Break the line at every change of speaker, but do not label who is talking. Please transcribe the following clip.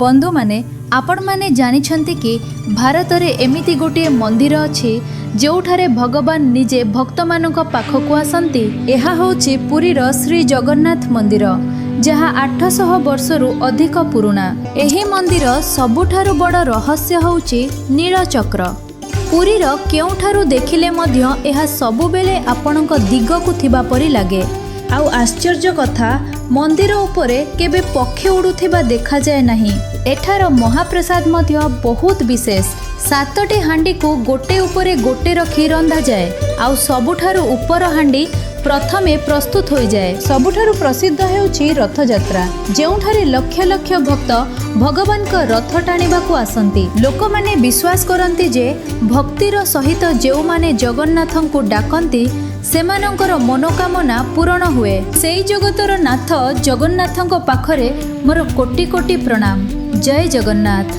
ବନ୍ଧୁମାନେ, ଆପଣମାନେ ଜାଣିଛନ୍ତି କି ଭାରତରେ ଏମିତି ଗୋଟିଏ ମନ୍ଦିର ଅଛି, ଯେଉଁଠାରେ ଭଗବାନ ନିଜେ ଭକ୍ତମାନଙ୍କ ପାଖକୁ ଆସନ୍ତି? ଏହା ହେଉଛି ପୁରୀର ଶ୍ରୀ ଜଗନ୍ନାଥ ମନ୍ଦିର, ଯାହା 800 ବର୍ଷରୁ ଅଧିକ ପୁରୁଣା। ଏହି ମନ୍ଦିର ସବୁଠାରୁ ବଡ଼ ରହସ୍ୟ ହେଉଛି ନୀଳଚକ୍ର। ପୁରୀର କେଉଁଠାରୁ ଦେଖିଲେ ମଧ୍ୟ ଏହା ସବୁବେଳେ ଆପଣଙ୍କ ଦିଗକୁ ଥିବା ପରି ଲାଗେ। ଆଉ ଆଶ୍ଚର୍ଯ୍ୟ କଥା, ମନ୍ଦିର ଉପରେ କେବେ ପକ୍ଷୀ ଉଡ଼ୁଥିବା ଦେଖାଯାଏ ନାହିଁ। ଏଠାର ମହାପ୍ରସାଦ ମଧ୍ୟ ବହୁତ ବିଶେଷ। ସାତଟି ହାଣ୍ଡିକୁ ଗୋଟେ ଉପରେ ଗୋଟେ ରଖି ରନ୍ଧାଯାଏ, ଆଉ ସବୁଠାରୁ ଉପର ହାଣ୍ଡି ପ୍ରଥମେ ପ୍ରସ୍ତୁତ ହୋଇଯାଏ। ସବୁଠାରୁ ପ୍ରସିଦ୍ଧ ହେଉଛି ରଥଯାତ୍ରା, ଯେଉଁଠାରେ ଲକ୍ଷ ଲକ୍ଷ ଭକ୍ତ ଭଗବାନଙ୍କ ରଥ ଟାଣିବାକୁ ଆସନ୍ତି। ଲୋକମାନେ ବିଶ୍ୱାସ କରନ୍ତି ଯେ ଭକ୍ତିର ସହିତ ଯେଉଁମାନେ ଜଗନ୍ନାଥଙ୍କୁ ଡାକନ୍ତି, ସେମାନଙ୍କର ମନୋକାମନା ପୂରଣ ହୁଏ। ସେଇ ଜଗତର ନାଥ ଜଗନ୍ନାଥଙ୍କ ପାଖରେ ମୋର କୋଟି କୋଟି ପ୍ରଣାମ। ଜୟ ଜଗନ୍ନାଥ।